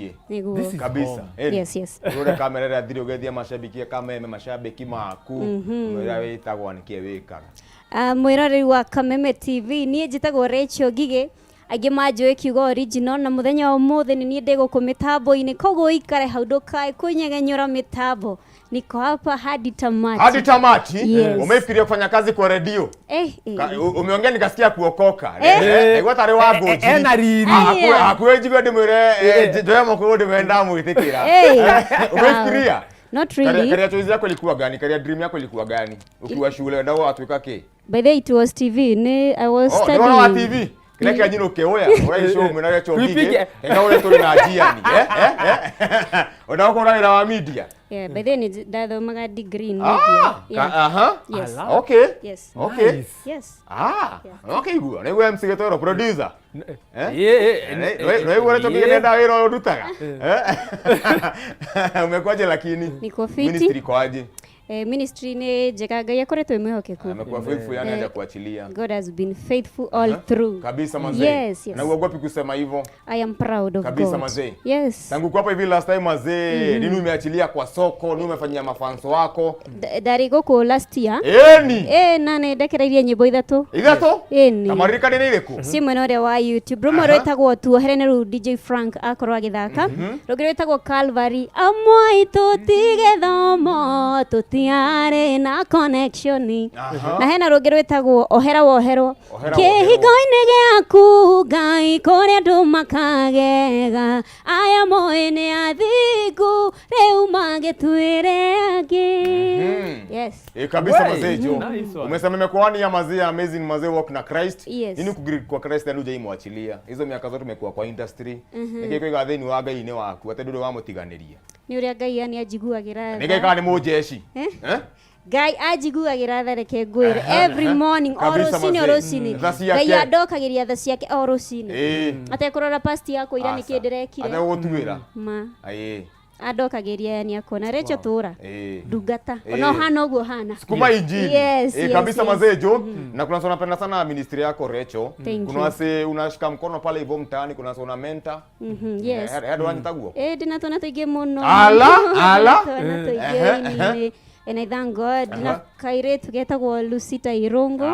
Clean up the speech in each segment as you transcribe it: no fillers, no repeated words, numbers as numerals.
Mũciĩ. Nĩguo. This is Kabisa. home. Ĩni. Yes. Ũrore kamera ĩrĩa thiri ũgeithie mashabiki a Kameme, mashabiki maku. Ũrĩa wĩtagwo nĩkĩĩ wĩkaga. Ah, mwĩroreri wa Kameme TV, niĩ njĩtagwo Rachel Ngigĩ, aingĩ manjũĩ kiugo original, na mũthenya wa ũmũthĩ nĩ niĩ ndĩ gũkũ mĩtambo-inĩ, koguo ũikare hau ndũkae kũnyegenyũra mĩtambo. Niko hapa hadi tamati. Hadi tamati. Yes. Umefikiria kufanya kazi kwa redio? Eh, eh. Umeongea nikasikia kuokoka. Eh. Naigua tarĩ wa ngũnjiri. Ena riri. Aya. Hakuhĩ njigue ndĩmwĩre njoe moko ndĩmwĩre ndamwĩtĩkĩra. Eh. Umefikiria? Not Career really. Career choice yako ilikuwa gani? Career dream yako ilikuwa gani? Ukiwa shule wendaga watuĩka kĩ? By the way, it was TV. Ni I was Oh, studying. nĩ wa TV. Kĩrĩa kĩa nyinũ kĩoya, ũraicwo mwena rĩa chongige, Tuipige. ega ũrĩa tũrĩ na njiani. Eh, eh, eh. Wendaga kũhũra wĩra wa media? Yeah, by the way, ni ndathomaga degree in media. Ah, Yeah. aha. Yes. Ala. Okay. Yes. Okay. Nice. Yes. Ah, okay igua. Nĩguo MC Gĩtoro producer. Eh? Eh, Nĩguo ũrĩa chongige nenda wĩra ũyũ ndutaga. Eh? Umekuaje lakini? Niko fiti. Ministry iko aje? Eh, ministry nĩ njega, Ngai akoretwo ĩ mwĩhokeku. Amekuwa faithful yani Eh, haja kuachilia. God has been faithful all through. Kabisa mazee. Yes. Na uogopi kusema hivyo. I am proud of Kabisa God. mazee. Yes. Tangu kwa hapa hivi last time mazee, nini umeachilia kwa soko, nini umefanyia mafanso wako? Ndarĩ gũkũ last year. Eni. Eh, na nĩ ndekereirie nyĩmbo ithatũ. Ithatũ? Ĩni. Kamaririkane nĩ irĩkũ? Ci mwena ũrĩa wa YouTube. Rũmwe rwĩtagwo Tuohere nĩ rũu DJ Frank akorwo agĩthaka. Rũngĩ rwĩtagwo Calvary. Amwe tũtige thomo tũtiarĩ na connection. Na hena rũngĩ rwĩtagwo Ohera Woherwo. Ohera Kĩhingo-inĩ gĩaku Ngai kũrĩa andũ makagega, aya moĩ nĩ athingu rĩu magĩtuĩre angĩ. Yes. Eh, kabisa Wey, mazee jo. nice one. Umesema imekuwa ni ya mazee amazing mazee walk na Christ. Yes. Nini kugrip kwa Christ na hujaimwachilia. Hizo miaka zote umekuwa kwa industry. Mm. Nĩkĩ kwĩga thĩinĩ wa Ngai-inĩ waku atĩ ndũrĩ wamũtiganĩria. Nĩ ũrĩa Ngai yani anjiguagĩra tha. Nĩkĩ kana nĩ mũjeshi? Eh? Eh? Ngai anjiguagĩra tha, reke ngwĩre, every morning, o Kabisa rũcinĩ o mazee. rũcinĩ Tha ciake. Ngai andokagĩria tha ciake o rũcinĩ Eh. atekũrora past yakwa ira nĩkĩ ndĩrekire. Ategũgũtuĩra. Ma Aye. andokagĩria yani akona Rachel tũra Eh. ndungata Eh. ona ũhana ũguo hana. Sukuma injili. Yes, eh, yes, kabisa yes. mazee jo. Na kuna sana napenda sana ministry yako Recho. Thank Kuna you. wase unashika mkono pale hivyo mtaani, kuna wase una mentor. Yes. Eh, andũ anyitagwo. Eh, ndĩna twana tũingĩ mũno. Ala, ala. Twana tũingĩ Ehe, ĩni. And I thank God. Na kairĩtu getagwo Lucita Irungu.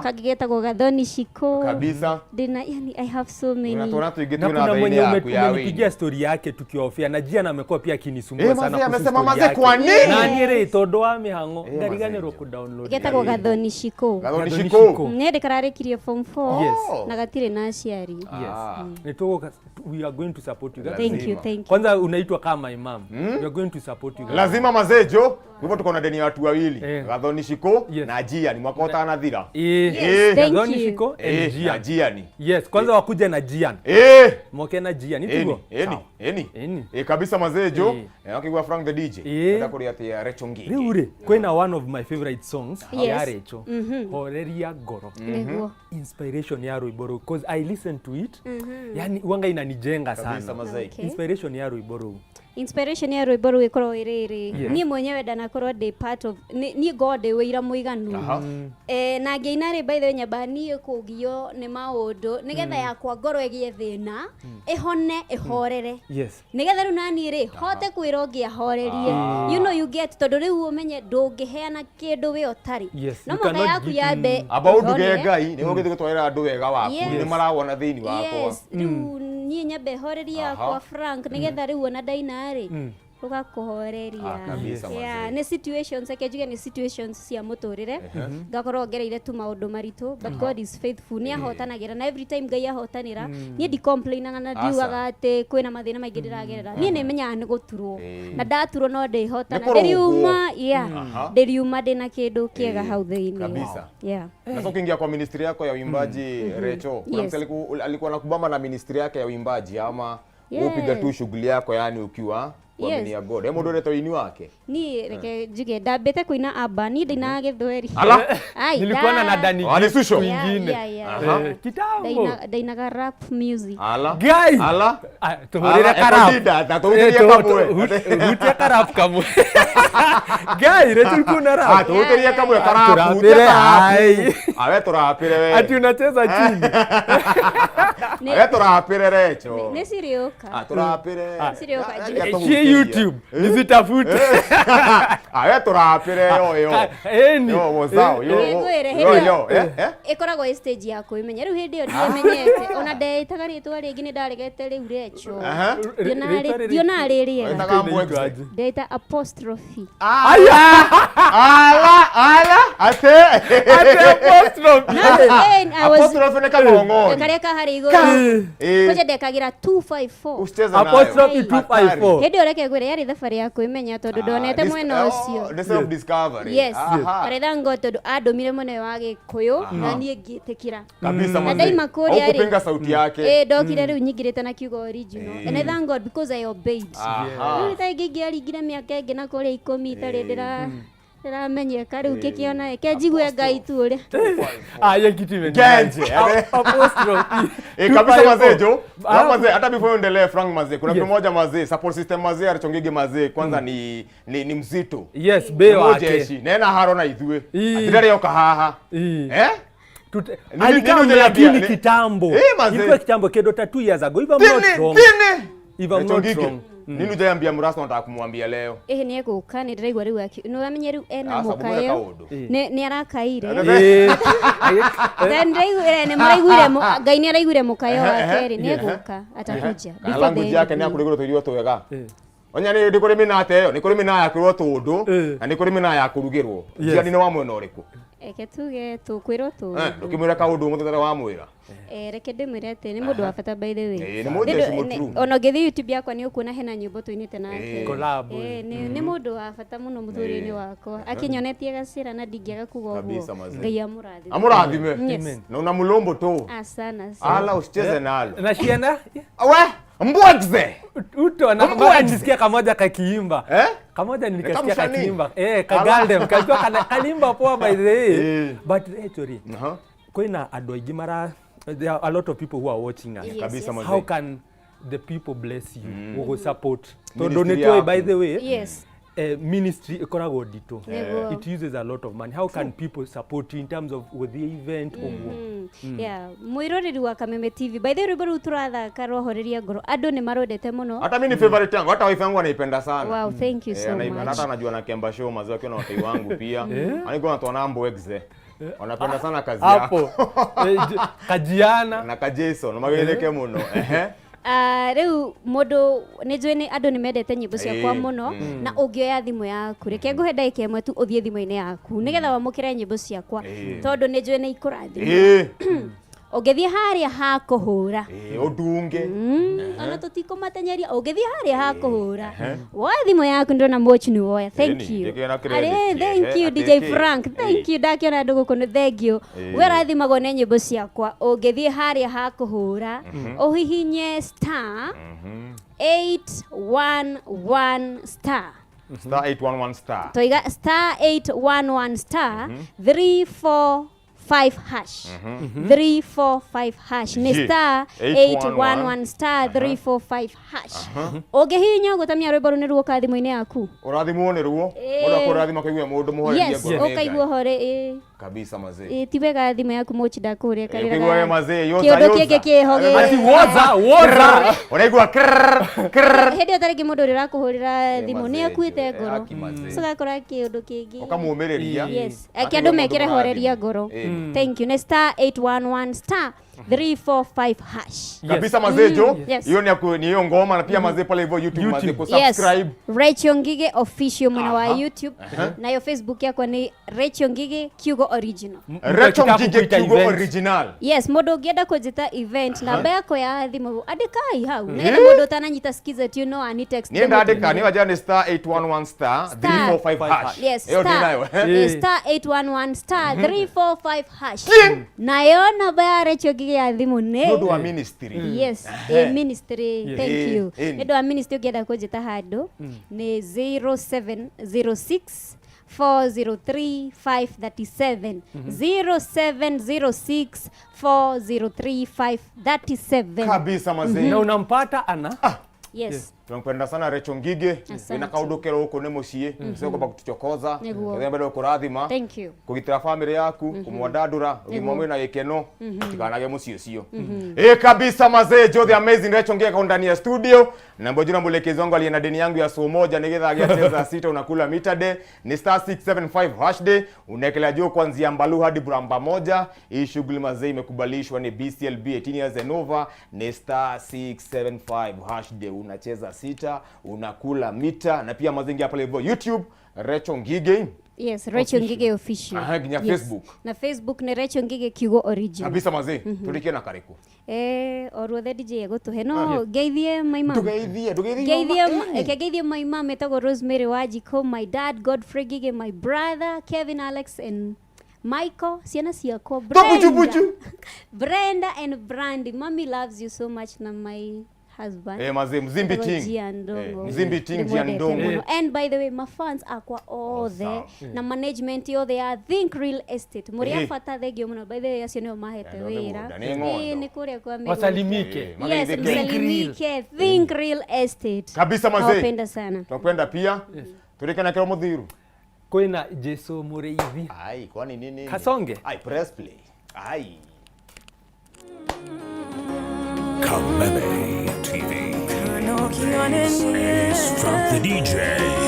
Kangĩ getagwo Gathoni Shiko. Kabisa. Ndĩna yani I have so many. Kuna twana tũingĩ Na twĩna kuna tha-inĩ mwenye yaku ya umenipigia wĩini. story yake tukiofia na Jian amekuwa pia akinisumbua Eh, sana mazee kuhusu amesema story mazee yake. kwa nini? Na nĩ rĩ tondũ wa mĩhang'o Eh, ngariganĩrwo mazee. kũ download. Getagwo Gathoni Shiko. Gathoni Gathoni Shiko. Shiko. Nĩ kararĩkirie form 4 Yes. na gatirĩ na aciari. Yes. Nĩ tũgũka- we are going to support you. Thank you, thank you. Kwanza unaitwa kama imam. We are going to support you. Lazima mazee jo. Kwa hivyo tuko na deni ya watu wawili. Eh. Gathoni Shiko Yes. na Jian mwaka ũtanathira. Eh, Yes, thank Gathoni you. Shiko and Eh, na Jian. Jian. Yes, kwanza wakuja na Jian. Eh. Moke na Jian. Eni, Itugo. eni, eni. Eni. Eh, kabisa mazee jo. Eh. Eh, wakigwa Frank the DJ. Eh. Nataka kũrĩa atĩa Rachel Ngige. Rĩu rĩ kwĩna one of my favorite songs Yes. ya Rachel, Horeria Ngoro. Nĩguo. Inspiration ya rwĩmbo rũu cause I listen to it, yani wanga inanijenga Kabisa sana. mazee. Okay. Inspiration ya rwĩmbo rũu. Inspiration ya rwĩmbo rũu ĩkorwo ĩrĩrĩ Yes. niĩ mwenyewe ndanakorwo ndĩ part of niĩ ngorwo ndĩ wĩira mũiganu. Aha. Eh, na ngĩina rĩ, by the way, nyamba niĩ kũgio nĩ maũndũ nĩgetha yakwa ngoro ĩgĩe thĩna ĩhone ĩhorere, Yes. nĩgetha rĩu naniĩ rĩ hote kwĩra ũngĩ ahorerie, you know, you get, tondũ rĩu ũmenye ndũngĩheana kĩndũ wĩ ũtarĩ. Yes, No you mũhaka cannot yaku give- yambe Amba ũnduge ĩhone. Ngai nĩguo gĩthiĩ gũtwarĩra andũ wega waku. Yes. Nĩ marawona thĩinĩ wakwa. Yes, rĩu niĩ nyambe horerie yakwa Frank, nĩgetha rĩu ona ndaina rĩ ũgakũhoreria. Ah, kabisa Yeah, mazee. nĩ situations, reke njuge nĩ situations cia mũtũrĩre ngakorwo ngereire tu maũndũ maritũ, but God is faithful, nĩ ahotanagĩra na every time Ngai ahotanĩra niĩ ndicomplainaga na Aca. ndiugaga atĩ kwĩna mathĩna maingĩ ndĩragerera. Niĩ nĩ menyaga nĩ gũturwo na ndaturwo no ndĩhotana. Nĩ kũrũngwo. Ndĩriuma, yeah, Aha. ndĩriuma ndĩna kĩndũ kĩega hau thĩinĩ. Kabisa. Yeah. Na sasa ukiingia kwa ministry yako ya uimbaji Recho, kuna Yes. mtu alikuwa nakubamba na ministry yake ya uimbaji ama Yeah. upiga tu shughuli yako yani ukiwa Kuaminia God. He mũndũ ũreta ũini wake. Niĩ reke njuge ndambĩte kũina aba, niĩ ndainaga gĩthweri. Ala. Ai, Nilikuwa na Dani Ah, ni Gift Susho? Yeah, kwingine. yeah. Aha. Eh, kitambo. Ndainaga rap music. Ala. Guy. Ala. Ah, tuhurire Ala, karap. Ekodida, na tuhuririe Eh, kamwe. hutia karap kamwe. Guy, Rachel kuna Ah, rap. tuhutirie kamwe karapu. Turapire, ai. Awe turapire we. Ati unacheza chini. Awe turapire Recho. Nĩ cirĩũka. Ah, turapire. Ah. Cirĩũka. Shie YouTube, nizitafute. Awe turapire yo yo. Eni. Yo wozao yo. Nĩ ngwĩre, Yo hĩndĩ yo. Eh eh. Ĩkoragwo ĩ stage ya kwĩmenya. Rĩu hĩndĩ ĩyo ndiamenyete, ona ndeĩtaga rĩtwa rĩngĩ nĩ ndaregete rĩu Recho. Aha. Ndionaga rĩ rĩega. Wetaga mbwegze. Ndeita apostrophe. Ala. Ala ala. Ate. Ate apostrophe. No, eh, I was Apostrophe nĩ kamong'ori. karĩa ka harĩa igũrũ. Eh. Kwanja ndekagĩra 254. Usicheze nayo. Apostrophe 254. Hĩndĩ ĩyo reke ngwĩre yarĩ thabarĩ ya kwĩmenya tondũ ndonete mwena ũcio. Nĩ self discovery. Yes. But I thank God tondũ andũmire mwena ũyũ wa Gĩkũyũ na niĩ ngĩtĩkĩra. Kabisa Na mazee. ndaima kũrĩa rĩ. Haukupinga sauti yake. Eh, ndokire rĩu nyingĩrĩte na kiugo original. And I thank God because I obeyed. Aha. Rĩu ta ingĩ ingĩaringire mĩaka ĩngĩ na kũrĩa ikũmi itarĩ ndĩramenyeka rĩu ngĩkĩona ke njigue Ngai tu ũrĩa. Ah, hiyo kitu imeni. Genje. Apostrophe. Eh, kabisa mazee jo. Ah. Mazee hata before uendelee Frank mazee, kuna kitu Yes. moja mazee, support system mazee Archongige mazee kwanza ni mzito. Yes, be wake. Jeshi nena haro na ithuĩ. Ii. Atirarĩ haha. Ii. Eh? Nini- Alikaa nini lakini hujaniambia? kitambo. Eh, mazee. Ilikuwa kitambo kedo ta 2 years ago. If I'm not Tini, wrong. tini. If I'm not Rachel Ngige, wrong. Nini hujaniambia Murasa unataka kumwambia leo? Ĩhĩ nĩ egũka nĩ ndĩraigua rĩu nĩ wamenye rĩu ena Ah, sababu mwĩre mũkayo. kaũndũ. Nĩ arakaire. Eh. Then ndĩraiguire nĩ mũraiguire Ngai nĩ araiguire mũkayo wake rĩ, nĩ egũka atakuja. Kana Before the language end yake of nĩ the year. akũrugĩrwo tũirio twega. Onya nĩ kũrĩ mĩna ta ĩyo, nĩ kũrĩ mĩna ya kwĩrwo tũndũ na nĩ kũrĩ mĩna ya kũrugĩrwo. Yes. Njiani nĩ wa mwena ũrĩkũ? Reke tuge tũkwĩrwo Eh, tũndũ. ndũkĩmwĩra kaũndũ mũthĩ wa mwĩra. Eh, reke ndĩmwĩre atĩ nĩ mũndũ wa bata by the way. Eh, nĩ mũjeshi mũtrue. Ona ũngĩthiĩ YouTube yakwa nĩ ũkuona hena nyĩmbo tũinĩte nake. Eh. Collab. Eh, nĩ mũndũ wa bata mũno mũtũrĩre-inĩ wakwa. Akĩnyonetie gacĩra na ndingĩaga kuga Kabisa ũguo. mazee. Ngai amũrathime. Amũrathime. Yes. Amen. Na una mulombo tu. Ah, sana sana. Ala usicheze nalo. Na shiana We, mbwegze. uto na Mbwegze. nisikia kamoja kakiimba. Eh? Kamoja nilikasikia Kamsanii. kakiimba. Eh, kagaldem kalikuwa kana kalimba poa by the way. Eh. But Rachel, Aha. kwina andũ aingĩ mara there are a lot of people who are watching us. Yes, Kabisa yes. mazee. How can the people bless you? Gũgũ support. Tondũ Ministry nĩ tũĩ yaku. by the way. Yes. Ministry ĩkoragwo nditũ. Nĩguo. It uses a lot of money. How can people support you in terms of with the event ũguo? Yeah, mwĩroreri wa Kameme TV. By the way, rwĩmbo rũu tũrathaka rwahoreria ngoro. Andũ nĩ marwendete mũno. Hata mimi ni favorite yangu, hata wife yangu anaipenda sana. Wow, thank you Eh, so anaipenda much. hata anajua na Kemba Show mazee akiwa na watoi wangu pia. Anikuwa anatoa na mbwegze. Wanapenda sana kazi Hapo. yako. Eh, Kajiana. Na ka Jason magwĩrĩke mũno. Ehe. Ah, rĩu mũndũ nĩ njũĩ nĩ andũ nĩ mendete nyĩmbo ciakwa Ĩĩ, mũno na ũngĩoya thimũ yaku reke ngũhe ndagĩka ĩmwe tu ũthiĩ thimũ-inĩ yaku nĩgetha wamũkĩre nyĩmbo ciakwa Ĩĩ. tondũ nĩ njũĩ nĩ ikũrathima. Ĩĩ. Ũngĩthiĩ harĩa ha kũhũra Ĩĩ, ũndunge. Ona tũtikũmatenyeria ũngĩthiĩ harĩa ha kũhũra woya thimũ yaku ndĩrona moch nĩ woya. Thank Ĩni, you. ndĩkĩona credit, Arĩ, thank ehe, you DJ atĩkĩ. Frank, thank you ndakĩona andũ gũkũ nĩ thank you. Ĩĩ. We ũrathimagwo nĩ nyĩmbo ciakwa ũngĩthiĩ harĩa ha kũhũra ũhihinye star 811 star. Star 811 star. Toiga star 811 star 345 hash. 345 hash nĩ Ye. star 811 star 345 hash. Ũngĩhihinya ũguo tamia rwĩmbo rũu nĩ ruoka thimũ-inĩ yaku. Ũrathimwo nĩ ruo. Ĩĩ. Mũndũ akũrathima akaigua mũndũ mũhorerie Yes, ngoro nĩ Ngai. ũkaigua hore ĩ. Kabisa mazee. Ĩ, ti wega thimũ yaku mochi ndakũrĩa karĩraga. Ũkaigua we mazee, yoza, Kĩũndũ yoza. kĩngĩ kĩho gĩ- Ati woza, woza. Ũraigua krrrr, krrrr. Hĩndĩ ĩyo tarĩngĩ mũndũ ũrĩa ũrakũhũrĩra thimũ nĩ mazee, akuĩte eh, ngoro. aki mazee. So ũgakora kĩũndũ kĩngĩ. Ũkamũũmĩrĩria. Yes. Akaigua Ake andũ mũndũ mekĩre horeria mũrathime. ngoro. Ĩĩ. Thank you. Nĩ star 811 star 345 hash. Kabisa mazee jo. Yes. Hiyo ni ni hiyo ngoma na pia mazee pale hivyo YouTube mazee YouTube. kusubscribe. Yes. Rachel Ngige official mwena wa Aha. YouTube nayo Facebook yakwa nĩ Rachel Ngige Kiugo original. Rachel Mtu Ngige akitaka Kiugo kukuita event. original. Yes, mũndũ ũngĩenda kũnjĩta event namba yakwa ya thimũ andĩkai hau nĩgetha mũndũ ũtananyita skiza tu no ani text. Niĩ ndandĩka nĩ wajia nĩ star 811 star 345 hash. Yes, Ĩyo ndĩ star, nayo. star 811 star 345 hash. Nayo namba ya Rachel Ngige Ngige ya thimũ Nĩ ũndũ nĩ wa ministry. Yes, Ehe. ministry. Yes. Thank you. Ĩni. Nĩ ũndũ wa ministry, ũngĩenda kũnjĩta handũ nĩ 0706 403 537, 0706 403 537. Kabisa mazee. Na unampata ana Yes. Tunampenda sana Rachel Ngige. Asante. Wina kaundu kero huku ni mucii sio kwamba kutuchokoza. Nĩguo. Nĩguo mbere kurathima. Thank you. Kugitira family yaku, kumwandandura ugima mwina gikeno, tikanage mucii ucio. Eh, kabisa mazee, Joe the Amazing Rachel Ngige kwa ndani ya studio na mbojuna mwelekezi wangu aliye na deni yangu ya saa moja nigetha agĩacheza sita unakula mita day ni star 675 hash day unaekelea juu kuanzia Mbalu hadi Bramba moja. Hii shughuli mazee imekubalishwa ni BCLB 18 years and over, ni star 675 hash day, unacheza sita unakula mita. Na pia mazingira pale hivyo YouTube Rachel Ngige. Yes, Rachel Ngige Official. Aha, nginya Yes. Facebook. Na Facebook nĩ Rachel Ngige kiugo origin. Kabisa mazee, turikie na kariku. O ruothe DJ egũtũhe no ngeithie my mom. Ndugeithie, ndugeithie. Ngeithie. Mama. Reke ngeithie my mom etagwo Rosemary Wajiko, my dad Godfrey Ngige, my brother Kevin, Alex and Michael, ciana ciakwa Buju, buju. Brenda and Brandy. Mommy loves you so much na my husband. Eh, mazee, Mzimbi Etagwo Ting. Gia Ndongo. Eh, Mzimbi Ting, Gia Ndĩmwendete Ndongo. mũno. And by the way, my fans akwa othe Awesome. na management yothe ya Think Real Estate mũrĩ a bata, thengio mũno. By the way, acio nĩo mahete Andũ a wĩra. mĩgũnda, nĩ ng'ondo. Ĩĩ, nĩ kũrĩa kwa mĩgũnda. Wasalimike. Eh, Yes, magaithĩke. msalimike Think Real Estate. Kabisa mazee. Nawapenda sana. Tunakwenda pia turike na kero muthiru. Kwina Jesu Mũrĩithi. Ai, kwani nini? Kasonge. Ai, press play. Ai. Kameme TV. This is from the DJ.